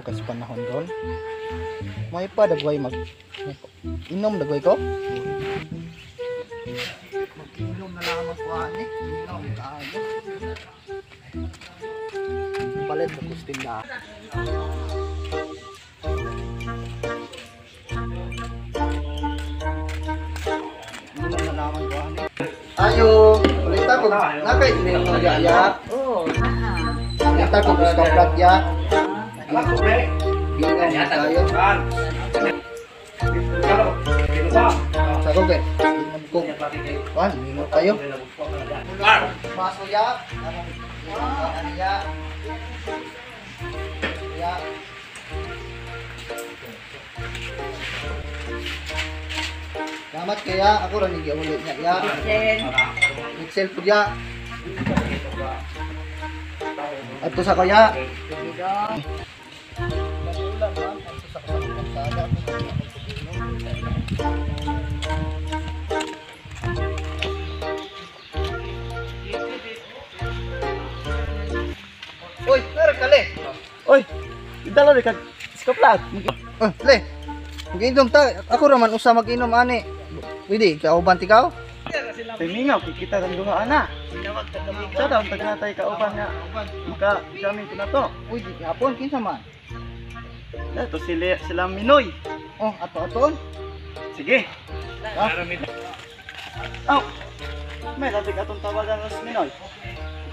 Kasi panahon ron. May pa dagway mag inom dagway ko. Mag-inom na lamang ko ani. Inom kaayo. Palit mo kustin na. Inom na lamang ko ani. Ayo, ulit ako. Nakay inom na ya. Oo. Kita ko gusto plat ya. Inom tayo. Sa ko kay. Inom ko. Wan, inom tayo. Baso ya. Ano ya? Ya. Salamat kaya ako ra ni giuli niya ya. Excel po ya. Ato sa kaya. Uy, meron ka le. Oy, idala rin kag iskaplat. Oh, le. Mag-inom ta. Ako raman usa mag-inom ani. Pwede, kauban ti kaw? Timingaw, kikita kang duha ana. Sa daw tagnatay kauban nga maka jamin ko na to. Uy, di hapon kinsa man? Ito sila sila Minoy. Oh, ato aton. Sige. Ah. Aw. May latik atong tawagan sa Minoy.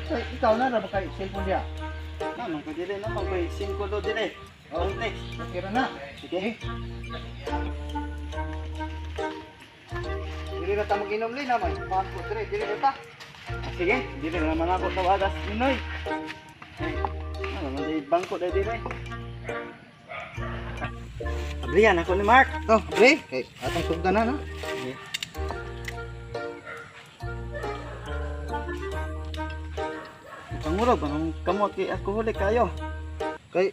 Ay, ikaw na ra ba kay cellphone diya? Naman ko dili naman ko 5 do dili. Oh. Ang text. Okay ra na. Sige. Dili ra ta mag-inom le na may bangko dire, dili ra ta. Sige, dili na naman ako tawagan sa Minoy. Ay, ano man di bangko dai dili. Abrihan ako ni Mark. Oh, pre, kay atong sugdan na no. Pangurog, anong kamot kay alkoholik kayo? Kay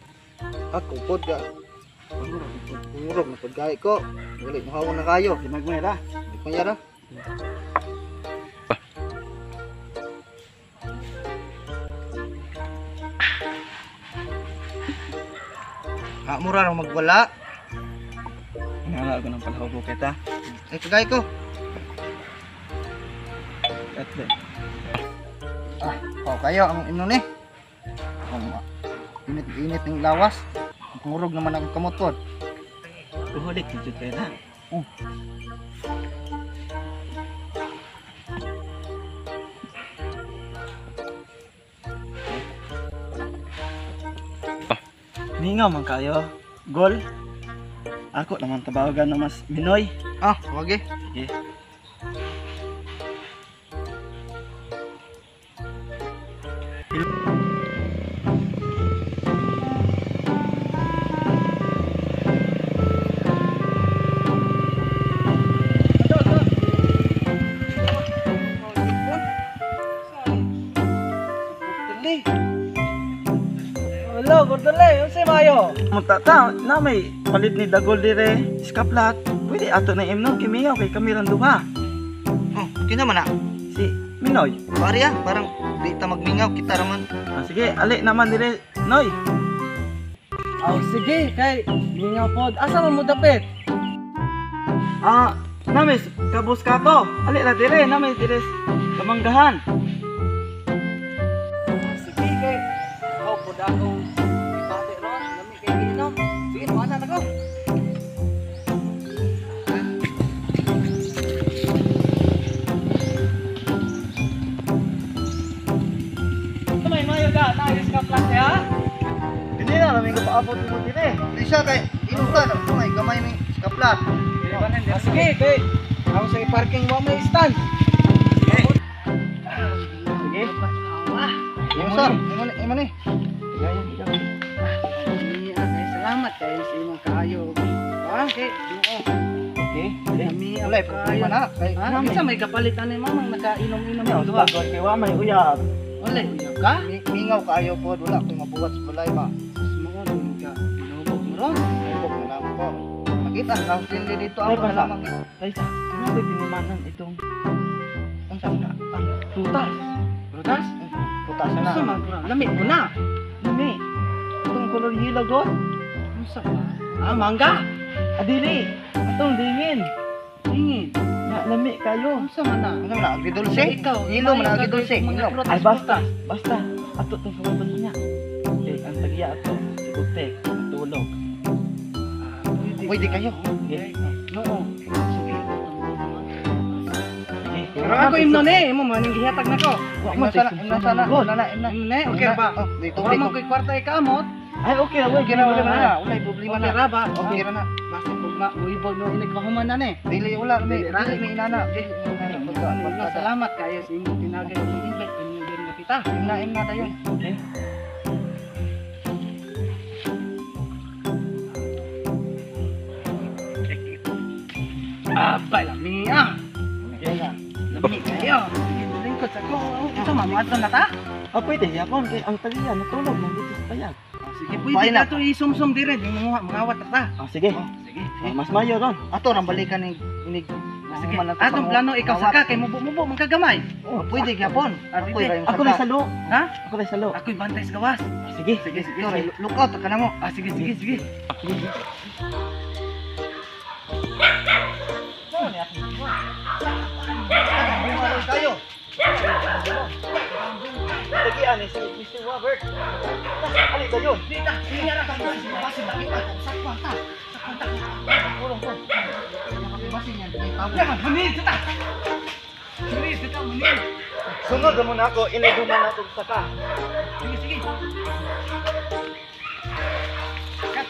ako pod ka. Pangurog, Umurog na pod gay ko. Dili muhawon na kayo. ginagmay ra. Di pa yara. Ah, mura ra magwala. Nala ko ng palahubog kita. Ay, kagay ko. Katle. Ah, oh, kayo ang imnon eh. Ang init-init ng lawas. Ngurog naman ang kamot pod. Alkoholik jud kayo na. Oh. Mingaw man kayo. Gol. Ako naman tabagan na mas Minoy. Ah, wag eh. Sige. Hello, Gordon. Unsay maayo? Mutata, na may palit ni Dagol dire, iskaplat. Pwede ato na imnon kay mingaw kay kami ran duha. Oh, kina man na. Si Minoy. Pare ah, parang di ta magmingaw kita raman. Ah, sige, ali naman dire, Noy. Aw, sige, kay mingaw pod. Asa man mo dapit? Ah, namis kabus ka to. Ali ra dire, namis dire kamanggahan. Sige, kay aw pod akong ibati ron, lami kay giinom. Sige, tuwanan ako. May mayo ka, naayos ka plat ya? Dili na namin ko paabot mo dire. Di siya kay inom ta, no, may gamay may kaplat. Ah, sige, kay ako sa parking wa may stand. Sige. Imo sir, imo ni, imo ni. Salamat kayo sa imong kaayo. Ah, kay Okay. Lami Wala problema na. Kay Ha? Kinsa may kapalit ani mamang nakainom-inom Ano, ang duha. kay wa may uyab. Wala uyab ka? Mingaw kaayo pod, wala koy mabuhat sa balay ba. Mao ka. Inubog mo ron. Ibog na lang ko. Nakita na sindi dito Ay, ang basta. lamang. Ay, sa, ano ba tinimanan itong Unsa na? ang prutas? Prutas? Putas na. Gusto man ko. Lami mo na. Lami. Itong color yellow god. Unsa ba? Ah, mangga. Adili, atong dingin. Dingin. Na lami kayo. Unsa man na? Unsa man na agridulce? Ikaw, Ilo man na agridulce. Mga Ilo. prutas, Ay basta, basta. Ato tong suwaton niya. Eh, ang tagya ato, si Ute, matulog. Pwede kayo. Okay. No. Sige. Sige. Pero ako imnon eh, imo man ning gihatag nako. Wa Imna man sana, imna sana, imna na, imna. Imnon eh, okay ba? Oh, dito Wa man koy kwarta ikaamot. Ay, okay ra, Okay na, wala na. Wala problema Okay na. ra ba? Okay ra na. Basta pugma uibog no inig mahuman na ni. Dili wala may Dili ra. dili may inana. Dili may inana. Salamat kayo sa imong tinagay ug invite inyo din nga kita. Imna imna tayo. Okay. Ah, lami ah. Okay. Lami kayo. Sige, lingkod sa ko. Unsa man moadto na ta? Ah, pwede yapon kay ang tagya natulog man dito sa payag. Sige, pwede Bye na na. to isumsum dire, di mo mangawat ta. Ah, sige. Sige. Ah, mas mayo ron. Ato rang balikan ning inig. Sige. Atong plano ikaw saka kay mubo-mubo man kagamay. Oh, pwede gyapon. Ah, Ako pwede. ra yung Ako na saka. salo. Ha? Ako na salo. Ako'y bantay sa gawas. Ah, sige. Sige, sige. Ikaw, look out ka na mo. Ah, sige, sige, sige. Tayo. Tagian ni si Mr. Robert. Ali ba yun? Dita, sige ra ka. Basin bakit ako sakwan ta. Sakwan ta. Kulong ko. Basin yan kay tabo. Yaman, manid ta. Manid ta, manid. Sunod mo na ako, inay duman ako saka. Sige, sige. Saka. Saka.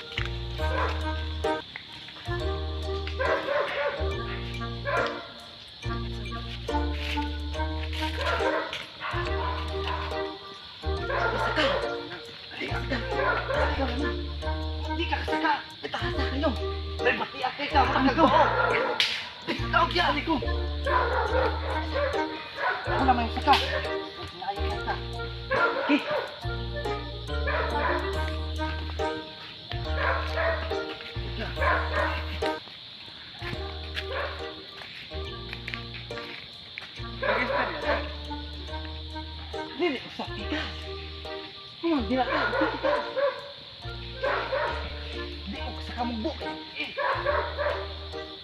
Saka na. Hindi ka kasaka. Itahasa kayo. May batiak kay ka. Ano ko? Tawag yan ko. Ako naman yung saka. Naayon ka. Okay. Dili, usap ka. Kumang dila ka, usap ka. Di ko sa kamong buk. Eh.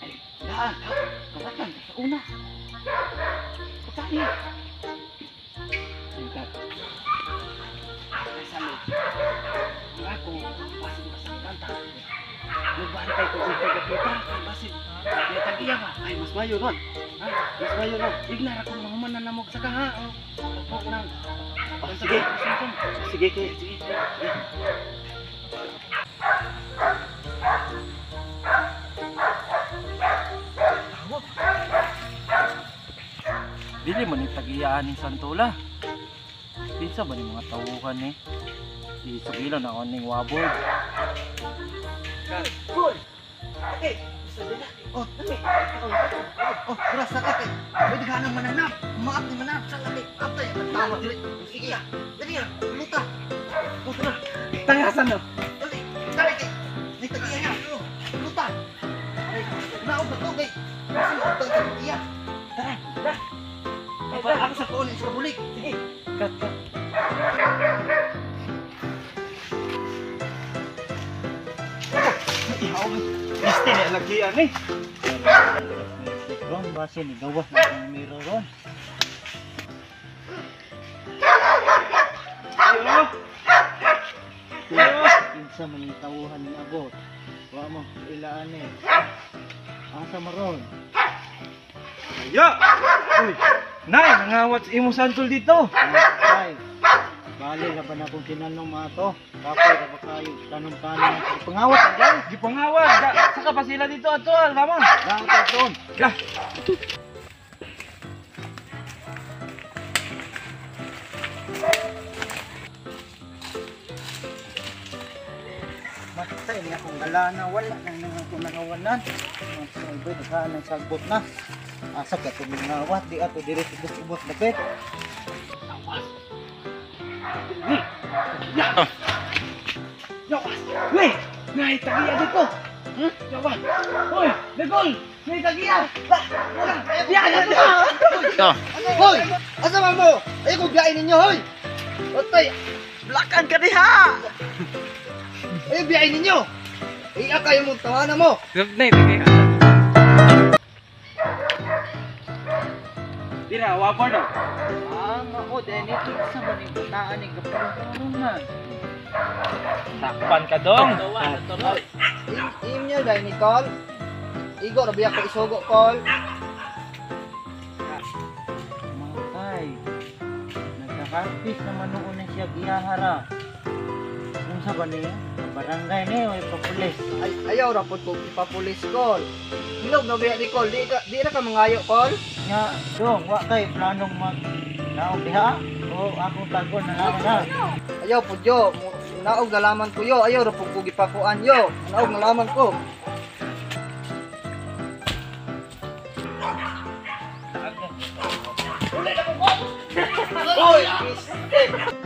Ay, daan ka. Kawatan ka sa una. Kutani. Ayun ka. Ay, sami. Ang ako, basin masaktan ta. Nagbantay ko kung taga-kita. Ay, basin. May tag-iya ba? Ay, mas mayo ron. Ha? Mas mayo ron. Ignar akong mahuman na namog sa kaha. O, Opo nang. Ah, sige. Sige, kay. Sige. Dili man ni tagiyaan ning Santola. Kinsa ba ni mga tawuhan ni? Isugilo na ako ning wabog. Oh, dali. Oh, tara saka kay. Pwede ka nang mananap. Maap ni mananap sa laki. Aptay ang tawa dili. Sige ya. Dali ya. Luta. Oh, tara. Tangasan no. Dali. Dali kay. May tagiya na. Oh, luta. Ay, naog na to kay. Kasi og tagiya. Tara, tara. Ay, ako sa kuon sa bulik. Sige. Kat, kat. Este na lagian eh. Ron, base ni gawas na ang miro ron. Ayo. Kinsa man yung tawuhan ni abot. Wa mo ilaan eh. Asa maron? Ya! Uy, nay, nangawat sa imo santol dito. Ay. Bali ra ba na akong kinanong mga to? Kapoy ra ba kayo? Tanong-tanong. Pangawat agad. Gipangawat, saka pa sila dito ato, tama. Dapat doon. Lah. Basta ini akong galana wala nang nang ako nakawalan. Ang sagbot naghaan ng sagbot na. Asa ka to mangawat di ato diri ubos-ubos dapit. Ni. Ya. Yawas. Weh, nay tagiya dito. Yawas. Hoy, Begol, nay tagiya. Wala. Ya, ya, ya. Hoy! Asa man mo? Ay ko biyain ninyo hoy. Otay, Blakan ka diha. ay biyain ninyo. Iya kayo mo tawana mo. Dira, wapor daw. Ah, mao dahil ni kinsa man ning bataan ning gapurong man. Takpan ka dong. Email dahil ni Col. Igo ra biya ko isugo Col. Matay. Nagkakarpis naman noon na siya giyahara. Unsa ba ni? Sa barangay ni o ipapulis. Ay, ayaw ra pud ko ipapulis Col. Hinog na biya ni Col, di ka di ra ka mangayo Col. Nga, dong, wa kay planong mag naog diha o akong tagon na lang na. Ayaw pud yo, naog nalaman ko yo, ayaw ra pud ko gipakuan yo. Naog nalaman ko. Uy, piste.